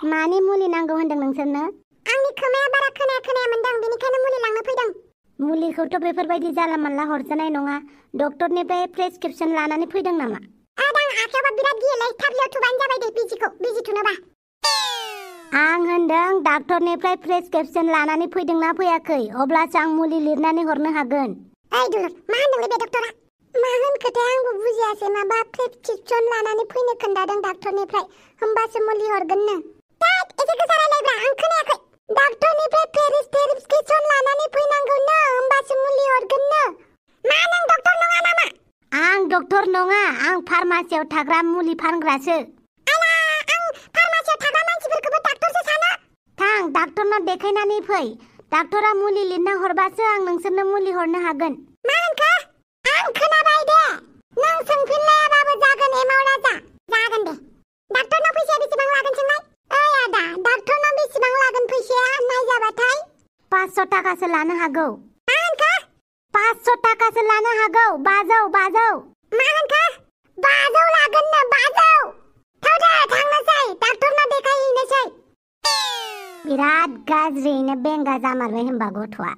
मानि मुलि नांगौ होनदों नोंसोरनो? आंनि खोमाया बारा खोनाया मोनदों, बेनिखायनो मुलि लांनो फैदों। मुलिखौथ' बेफोरबायदि जाला मानला हरजानाय नङा। डक्टरनिफ्राय प्रेसक्रिप्शन लानानै फैदों नामा? आदां आखायावबा बिराद गियोलै, थाबलियाव थुबानो जाबाय दे बिजि थुनोबा। आं होनदों डक्टरनिफ्राय प्रेसक्रिप्शन लानानै फैदोंना फैयाखै, अब्लासो आं मुलि लिरनानै हरनो हागोन। ओइ दुलुर, मा होनदोंलै बे डक्टरा? मा होनखोथाय आंबो बुजियासै। माबा प्रेसक्रिप्शन लानानै फैनो खोन्थादों डक्टरनिफ्राय, होमबासो मुलि हरगोननो। दैट, एसे गोसा रायलायब्रा, आं खोनायाखै। डक्टरनिफ्राय प्रेसक्रिप्शन लानानै फैनांगौनो, होमबासो मुलि हरगोननो। मा नों डक्टर नङा नामा? आं डक्टर नङा, आं फार्मासियाव थाग्रा मुलि फानग्रासो। आला, आं फार्मासियाव थाग्रा मानसिफोरखौबो डक्टरसो सानो। थां, डक्टरनाव देखायनानै फै। डक्टरा मुलि लिरना हरबासो आं नोंसोरनो मुलि हरनो हागोन। मा होनखो? आं खोनाबाय दे। नों सोंफिनलायाबाबो जागोन एमाव राजा। जागोन दे। डक्टरनाव फैसाया बेसेबां लागोन सोंलाय? ओइ आदा, डक्टरनाव बेसेबां लागोन फैसाया नायजाबाथाय? 500 थाखासो लानो हागौ। मा होनखो? 500 थाखासो लानो हागौ। 500। मा होनखो? 500 लागोननो, 500। थौदो, थांनोसै, डक्टरनाव देखायहैनोसै। बिराद गाज्रियैनो बेंगा जामारबाय होनबा गथ'आ।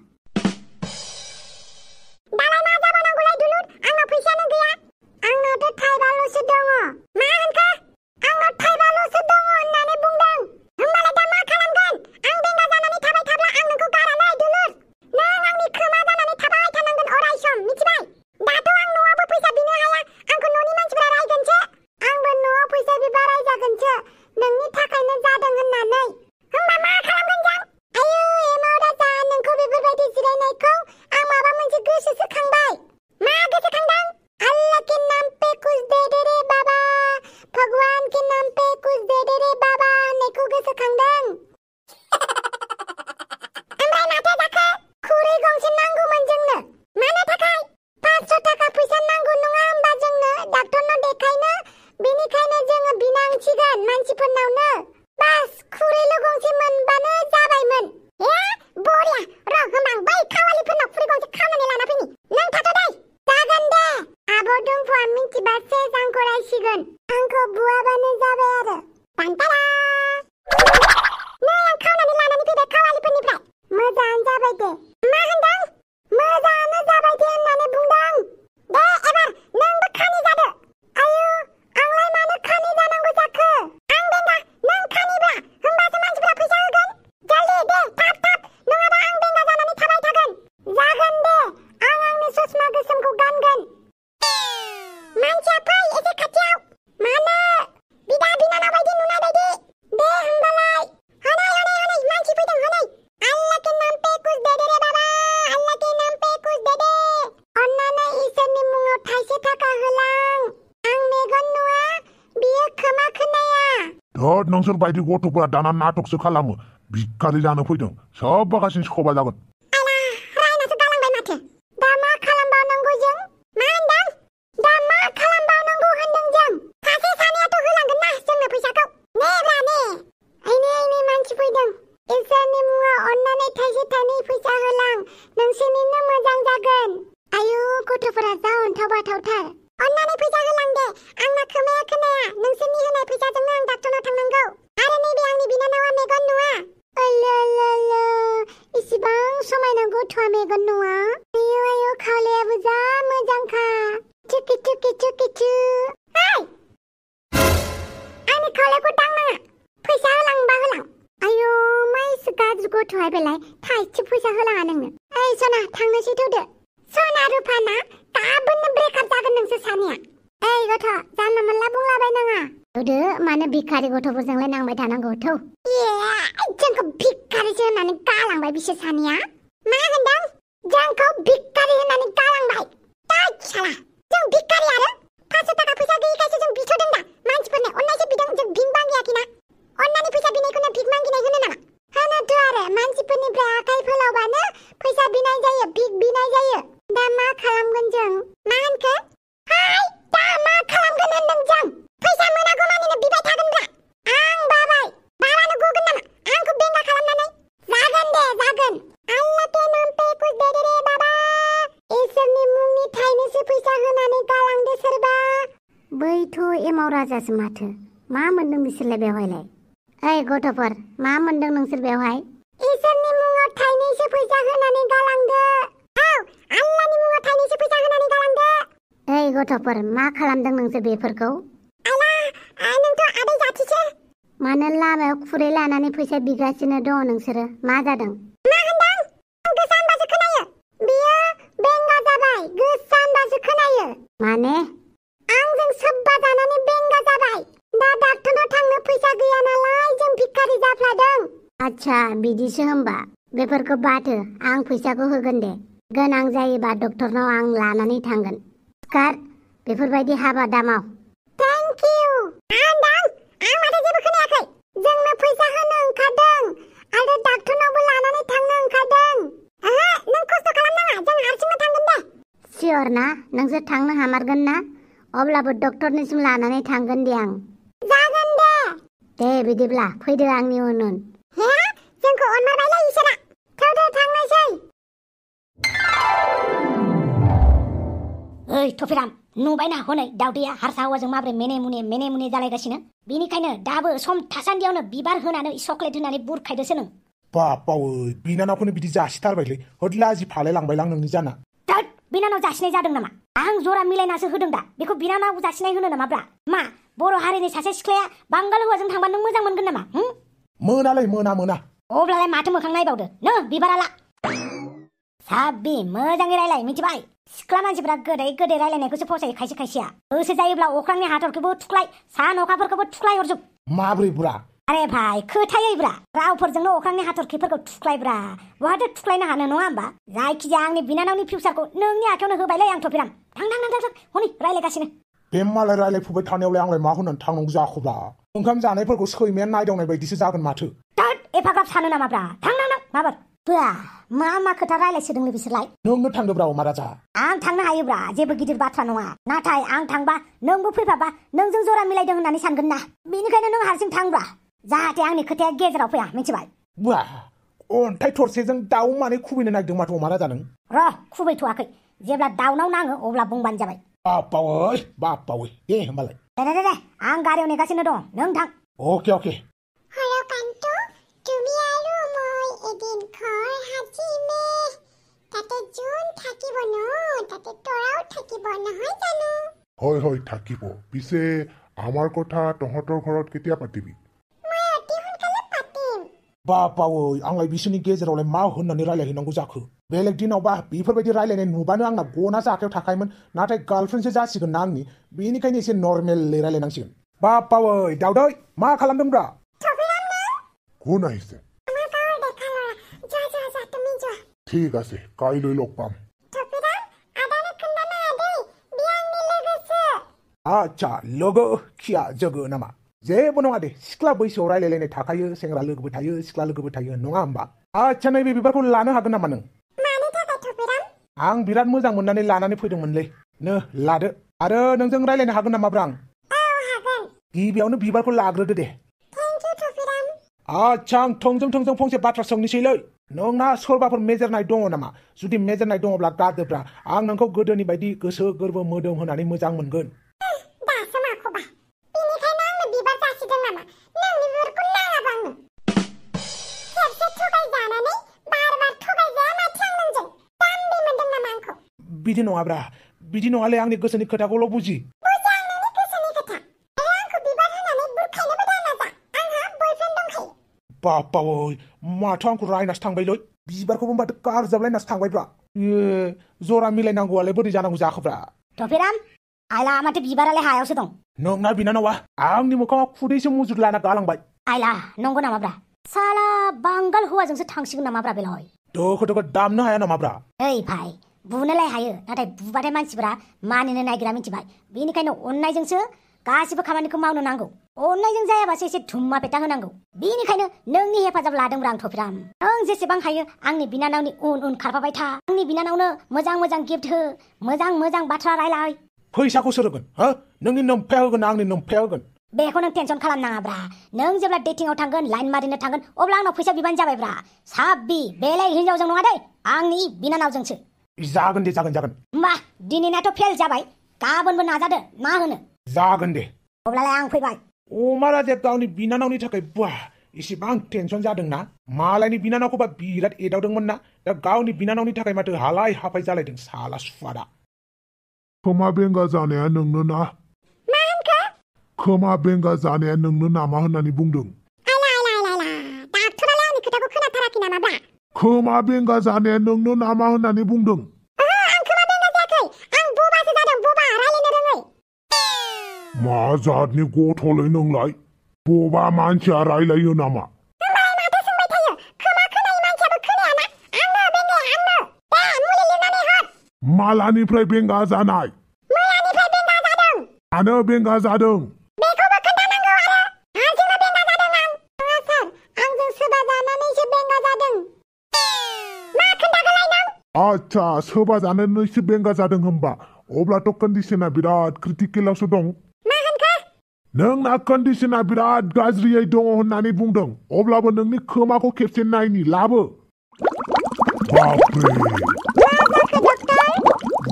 दालाय मा जाबावनांगौलाय दुलुर? आंनाव फैसायानो गैया। आंनावथ' थाइबाल'सो दङ। मा होनखो? आंनाव थाइबाल'सो दङ होननानै बुंदों। होमबालाय दा मा खालामगोन? आं बेंगा जानानै थाबाय थाब्ला आं नोंखौ गारालै दुलुर। नों आंनि खोमा जानानै थाबाय थानांगोन अराय सम, मिथिबाय? दाथ' आं न'आवबो फैसा बिनो हाया, आंखौ न'नि मानसिफोरा रायगोनसो। आंबो न'आव फैसा बिबा रायजागोनसो, नोंनि थाखायनो जादों होननानै। होमबा मा खालामगोन जों? आयौ एमाव राजा, नोंखौ बेफोरबायदि जिरायनायखौ आं माबा मोनसे गोसोखांबाय। मा गोसोखांदों? अल्लाह के नाम पे कुछ दे दे रे बाबा, भगवान के नाम पे कुछ दे दे रे बाबा होननायखौ गोसोखांदों। ओमफ्राय माथो जाखो? खुरै गंसे नांगौमोन जोंनो। मानो थाखाय? 500 थाखा फैसा नांगौ नङा होमबा जोंनो डक्टरनाव देखायनो? बेनिखायनो जोङो बिनांसिगोन मानसिफोरनावनो। बास, खुरैल' गंसे मोनबानो जाबायमोन। बरिया। र' होमबा आं बै खावालिफोरनाव खुरै गंसे खावनानै लाना फैनि। नों थाथ' दै। जागोन दे। आब' दुम्फुआ मिथिबासो आंखौ रायसिगोन। आंखौ बुआबानो जाबाय आरो। टानटारा। नै आं खावनानै लानानै फैबाय खावालिफोरनिफ्राय। मोजाङानो जाबाय दे। मा होनदों? मोजाङानो जाबाय दे होननानै बुंदों। दे एबार नोंबो खानि जादो। आयु, आंलाय मानो खानि जानांगौ जाखो? आं बेंगा, नों खानिब्रा, होमबासो मानसिफोरा फैसा होगोन। जल्दि दे, थाब, नङाबा आं बेंगा जानानै थाबाय थागोन। जागोन दे, आं आंनि ससमा गोसोमखौ गानगोन। मानसिया फै एसे खाथियाव। मानो? बिदा बिनानाव बायदि नुनाय बायदि। दे होमबालाय। हनै, मानसि फैदों हनै। अल्लाह के नाम पे कुछ दे दे रे बाबा, अल्लाह के नाम पे कुछ दे दे। अन्नानै इसोरनि मुङाव थाइसे थाखा होलां। आं मेगन नुवा, बियो खोमा खोनाया। धोद, नोंसोर बायदि गथ'फोरा दाना नाटकसो खालामो। भिखारि जानो फैदों, सोबबा गासिनो सख'बा जागोन। आला, रायनासो गालांबाय माथो। दा मा खालामबावनांगौ जों? मा होनदों? दा मा खालामबावनांगौ होनदों जों? सासे सानैयाथ' होलांगोन ना जोंनो फैसाखौ। नेब्रा ने। ओइनै मानसि फैदों। इसोरनि मुङाव अन्नानै थाइसे थाइनै फैसा होलां, नोंसोरनिनो मोजां जागोन। आयु, गथ'फोरा जा अन्थाव बाथावथार। अन्नानै फैसा होलां दे, आंना खोमाया खोनाया। नोंसोरनि होनाय फैसाजोंनो आं डक्टरनाव थांनांगौ। आरो नैबे आंनि बिनानावा मेगन नुवा। इसिबां समायना गथ'आ मेगन नुवा। आयु, खावलायाबो जा मोजांखा। चुकि चुकि चुकि चु। ओइ, आंनि खावलायखौ दांनाङा। फैसा होलांबा होलां। आयु, मा एसे गाज्रि गथ'आ बेलाय, थाइसे फैसा होलाङा नोंनो। ओइ सना, थांनोसै थौदो। सना रुफाना, गाबोननो ब्रेकआप जागोन नोंसोर सानैया। ओइ गथ', जानला मोनला बुंलाबायनाङा। थौदो, मानो भिखारि गथ'फोरजोंलाय नांबाय थानांगौ, थौ। जोंखौ भिखारिसो होननानै गालांबाय बिसोर सानैया। मा होनदों? जोंखौ भिखारि होननानै गालांबाय। दैट साला, जों भिखारि आरो 500 थाखा फैसा गैयैखायसो जों बिथ'दों दा। मानसिफोरनो अननायसो बिदों, जों भिख मागियाखैना। अननानै फैसा बिनायखौनो भिख मागिनाय होनो नामा? होनोथ' आरो, मानसिफोरनिफ्राय आखाइ फोलावबानो फैसा बिनाय जायो, भिख बिनाय जायो। दा मा खालामगोन जों? मा होनखो? हाय, दा मा खालामगोन होनदों जों? फैसा मोनागौ मानिनो बिबाय थागोनब्रा। आं बाबाय। बालानो गगोन नामा आंखौ बेंगा खालामनानै? जागोन दे, जागोन। अल्लाह के नाम पे कुछ दे दे रे बाबा। इसोरनि मुंनि थाइनैसो फैसा होनानै गालांदो सोरबा। बैथ' एमाव राजासो माथो। मा मोनदों बिसोरलाय बेवहायलाय? ओइ गथ'फोर मा मोनदों नोंसोर बेवहाय? इसोरनि मुङाव थाइनैसो फैसा होनानै गालांदो। औ आल्लाहनि मुङाव थाइनैसो फैसा होनानै गालांदो। ओइ गथ'फोर मा खालामदों नोंसोर बेफोरखौ? आला नोंथ' आदै जाथिसो। मानो लामायाव खुरै लानानै फैसा बिगासिनो दङ नोंसोरो? मा जादों? मा होनदों? आं गोसा होनबासो खोनायो। बियो बेंगा जाबाय, गोसा होनबासो खोनायो। माने? आंजों सोब्बा जानानै बेंगा जाबाय। दा डाक्टरनाव थांनो फैसा गैया नालाय जों भिखारि जाफ्लादों। आच्छा बिदिसो होमबा। बेफोरखौ बादहो, आं फैसाखौ होगोन दे। गोनां जायोबा डक्टरनाव आं लानानै थांगोन। सिखार, बेफोरबायदि हाबा दामाव। Thank you. मा होनदों? आं माथो जेबो खोनायाखै। जोंनो फैसा होनो ओंखारदों आरो डाक्टरनावबो लानानै थांनो ओंखारदों। ओहो, नों खस्थ' खालामनाङा, जों हारसिंनो थांगोन दे। सियर ना? नोंसोर थांनो हामारगोन ना? अब्लाबो डक्टरनिसिम लानानै थांगोन दे आं। जागोन दे। दे बिदिब्ला फैदो आंनि उन उन। हे, जोंखौ अनमारबायलै इसोरा। थौ थांनोसै। ओइ थफिराम, नुबायना हनै दावदैया हारसा हौवाजों माब्रै मेने मुने जालायगासिनो। बिनिखायनो दाबो सम थासान्दियावनो बिबार होनानै चकलेट होनानै बुरखायदोसो नों। बापावै बिनानावखौनो बिदि जासिथारबायलै होद लाजि फालायलांबायलां नोंनि जाना। थोद, बिनानाव जासिनाय जादों नामा? आं जरा मिलायनासो होदों दा। बेखौ बिनानाव जासिनाय होनो नामाब्रा? मा बर' हारिनि सासे सिख्लाया बांगाल हौवाजों थांबा नों मोजां मोनगोन नामा? मोनालै मोना। अब्लालाय माथो मोखां नायबावदो नो बिबाराला। साबि मोजाङै रायलाय मिथिबाय। सिख्ला मानसिफ्रा गोदै रायलायनायखौसो फसायो खायसे खायसेया। गोसो जायोब्ला अख्रांनि हाथरखौबो थुख्लाय, सान अखाफोरखौबो थुख्लाय हरजोब। माब्रै बुरा? आरे भाई खोथायैब्रा, रावफोरजोंनो अख्रांनि हाथरखिफोरखौ थुख्लायब्रा। बहाथो थुख्लायनो हानो नङा होमबा? जायखिजाया आंनि बिनानावनि फिउचारखौ नोंनि आखायावनो होबायलै आं थफिराम। थां हनै रायलायगासिनो। बे मालाय रायलायफुबाय थानायावलाय आंलाय मा होननानै थांनांगौ जाखोब्रा? ओंखाम जानायफोरखौ सैमाया नायदावनाय बायदिसो जागोन माथो। थोद, एफाग्राब सानो नामाब्रा? थां माबार बा मा खोथा रायलायसोदोंनो बिसोरलाय? नोंनो थांदोब्रा अमा राजा। आं थांनो हायोब्रा, जेबो गिदिर बाथ्रा नङा। नाथाय आं थांबा नोंबो फैफाबा नोंजों जरा मिलायदों होननानै सानगोन ना। बेनिखायनो नों हारसिं थांब्रा, जाहाथे आंनि खोथाया गेजेराव फैया मिथिबाय? बुरा अन्थाइ थरसेजों दाउ मानै खुबैनो नागिरदों माथो अमा राजा नों? र खुबैथ'वाखै, जेब्ला दाउनाव नाङो अब्ला बुंबानो जाबाय। बापावै दे होमबालाय। दे आं गारियाव नेगासिनो दं, नों थां। অকে হলো কান্তু, তুমি আৰু মই এদিন ঘৰ সাজিমে। তাতে জোন থাকিব ন, তাতে তৰাও থাকিব নহয় জানো? হয় থাকিব। পিছে আমাৰ কথা তহঁতৰ ঘৰত কেতিয়া পাতিবি? মই অতি সোনকালে পাতিম। बापावै आंलाय बिसोरनि गेजेरावलाय मा होननानै रायलायहैनांगौ जाखो? बेलेग दिनावबा बेफोरबायदि रायलायनाय नुबानो आंना गनासो आखायाव थाखायोमोन। नाथाय गार्लफ्रेन्डसो जासिगोन ना आंनि, बेनिखायनो एसे नर्मेलै रायलायनांसिगोन। बापावै दावदै मा खालामदोंब्रा? কোন আহিছে? আমাৰ গাঁৱৰ ডেকা ল'ৰা। যা তুমি যোৱা। ঠিক আছে, কাইলৈ লগ পাম। থপিৰাম, আদানে খুন্দানা আদেই, বিয়া आंनि लोगोसो। आच्छा लोगो खिया जोगो नामा? जेबो नङा दे, सिख्ला बैसोआव रायलायलायनाय थाखायो, सेंग्रा लोगोबो थायो, सिख्ला लोगोबो थायो, नङा होमबा? आच्छा नैबे बिबारखौ लानो हागोन नामा नों? मानि थाखाय थपिराम? आं बिराद मोजां मोननानै लानानै फैदोंमोनलै। नो लादो। आरो नोंजों रायलायनो हागोन नामाब्रा आं? औ हागोन। गिबियावनो बिबारखौ लाग्रोदो दे। Thank you थपिराम। आच्छा आं थोंजों फंसे बाथ्रा सोंनोसैलै। नोंना सोरबाफोर मेजरनाय दङ नामा? जुदि मेजरनाय दङब्ला गारदोब्रा, आं नोंखौ गोदोनि बायदि गोसो गोरबो मोदोम होनानै मोजां मोनगोन। दासो माखौबा? बेनिखायनो आंनो बिबार जासिदों नामा? नोंनि बिबारखौ नाङाबा आंनो। खेबसे थगायजानानै बार थगायजाया माथो आं नोंजों? जाम्बि मोनदों नामा आंखौ? बिदि नङाब्रा, बिदि नङालै, आंनि गोसोनि खोथाखौल' बुजि। बुजि आं नोंनि गोसोनि खोथा। आरो आंखौ बिबार होनानै बुरखायनोबो दानाजा। आंहा बयफ्रेन्ड दंखायो। बापावै माथो आंखौ रायनासो थांबायलै। बिबारखौबो माथो गारजाबलायनासो थांबायब्रा। जरा मिलायनांगौआलाय बोरै जानांगौ जाखोब्रा? थफिराम, आइला माथो बिबारालाय हायावसो दं। नोंना बिनानावा आंनि मोखाङाव खुदैसो मुजुर लाना गालांबाय। आइला नंगौ नामाब्रा? साला बांगाल हौवाजोंसो थांसिगोन नामाब्रा बेलाय? दोखो दामनो हाया नामाब्रा? ओइ भाई, बुनोलाय हायो, नाथाय बुबाथाय मानसिफोरा मानिनो नागिरा मिथिबाय? बेनिखायनो अननायजोंसो गासिबो खामानिखौ मावनो नांगौ। अननायजों जायाबासो एसे धुम्मा पेटा होनांगौ। बेनिखायनो नोंनि हेफाजाब लादोंब्रा आं थफिराम। नों जेसेबां हायो आंनि बिनानावनि उन खारफाबाय था। आंनि बिनानावनो मोजां गिफ्ट हो, मोजां बाथ्रा रायलाय। फैसाखौ सोर होगोन? हो, नोंनि नोम्फाया होगोन ना आंनि नोम्फाया होगोन? बेखौ नों टेनसन खालामनाङाब्रा। नों जेब्ला डेटिंआव थांगोन, लाइन मारिनो थांगोन, अब्ला आंनाव फैसा बिबानो जाबायब्रा। साबि बेलाय हिनजावजों नङा दै, आंनि बिनानावजोंसो। जागोन दे जागोन। मा दिनैनाथ' फेल जाबाय, गाबोनबो नाजादो, मा होनो? जागोन दे। अब्लालाय आं फैबाय। अमा राजाया गावनि बिनानावनि थाखाय बुआ इसिबां टेनसन जादोंना मालायनि बिनानावखौबा बिराद एदावदोंमोन ना दा गावनि बिनानावनि थाखाय माथो हालाय हाफाय जालायदों साला सुवादा खोमा बेंगा जानाया नोंनो ना मा होनखो खोमा बेंगा जानाया नोंनो नामा होननानै बुंदों आला डाक्टरालाय आंनि खोथाखौ खोनाथाराखै नामाब्रा खोमा बेंगा जानाया नोंनो नामा होननानै बुंदों आं खोमा बेंगा जायाखै आं बबासो जादों बबा रायलायनो रोङै मा जातनि गथ'लै नोंलाय बबा मानसिया रायलायो नामा होमबालाय माथो सोंबाय थायो खोमा खोनायै मानसियाबो खोनायाना आंनो बेंगाया आंनो दे मुलि लिरनानै हर मालानिफ्राय बेंगा जानाय मैयानिफ्राय बेंगा जादों मानो बेंगा जादों बेखौबो खोन्थानांगौ आरो हारसिंनो बेंगा जादों आं नङा सार आंजों सोबा जानानैसो बेंगा जादों मा खोन्थाखोलाय नों आच्छा सोबा जानानैसो बेंगा जादों होमबा अब्लाथ' कन्डिशना बिराद क्रिटिकेलावसो दं मा होनखो नोंना कन्डिशना बिराद गाज्रियै दङ होननानै बुंदों अब्लाबो नोंनि खोमाखौ खेबसे नायनि लाबो बापरे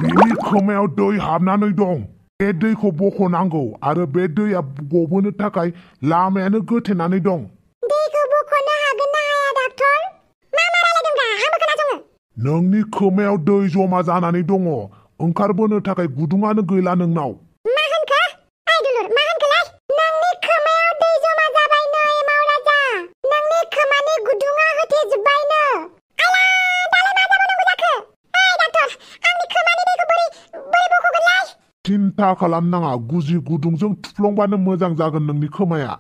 बिनि खोमायाव दै हाबनानै दं बे दैखौ बख'नांगौ आरो बे दैया गबोनो थाखाय लामायानो गोथेनानै दं दैखौ बख'नो हागोन ना हाया डाक्टर मा रायलायदोंब्रा आंबो खोनासङो नोंनि खोमायाव दै जमा जानानै दङ ओंखारबोनो थाखाय गुदुङानो गैला नोंनाव मा होनखो ओइ दुलुर मा होनखोलाय नोंनि खोमायाव दै जमा जाबायनो एमाव राजा नोंनि खोमानि गुदुङा होथेजोब्बायनो आला दालाय मा जाबावनांगौ जाखो ओइ डाक्टर आंनि खोमानि दैखौ बोरै बख'गोनलाय सिन्था खालामनाङा गुजि गुदुंजों थुफ्लंबानो मोजां जागोन नोंनि खोमाया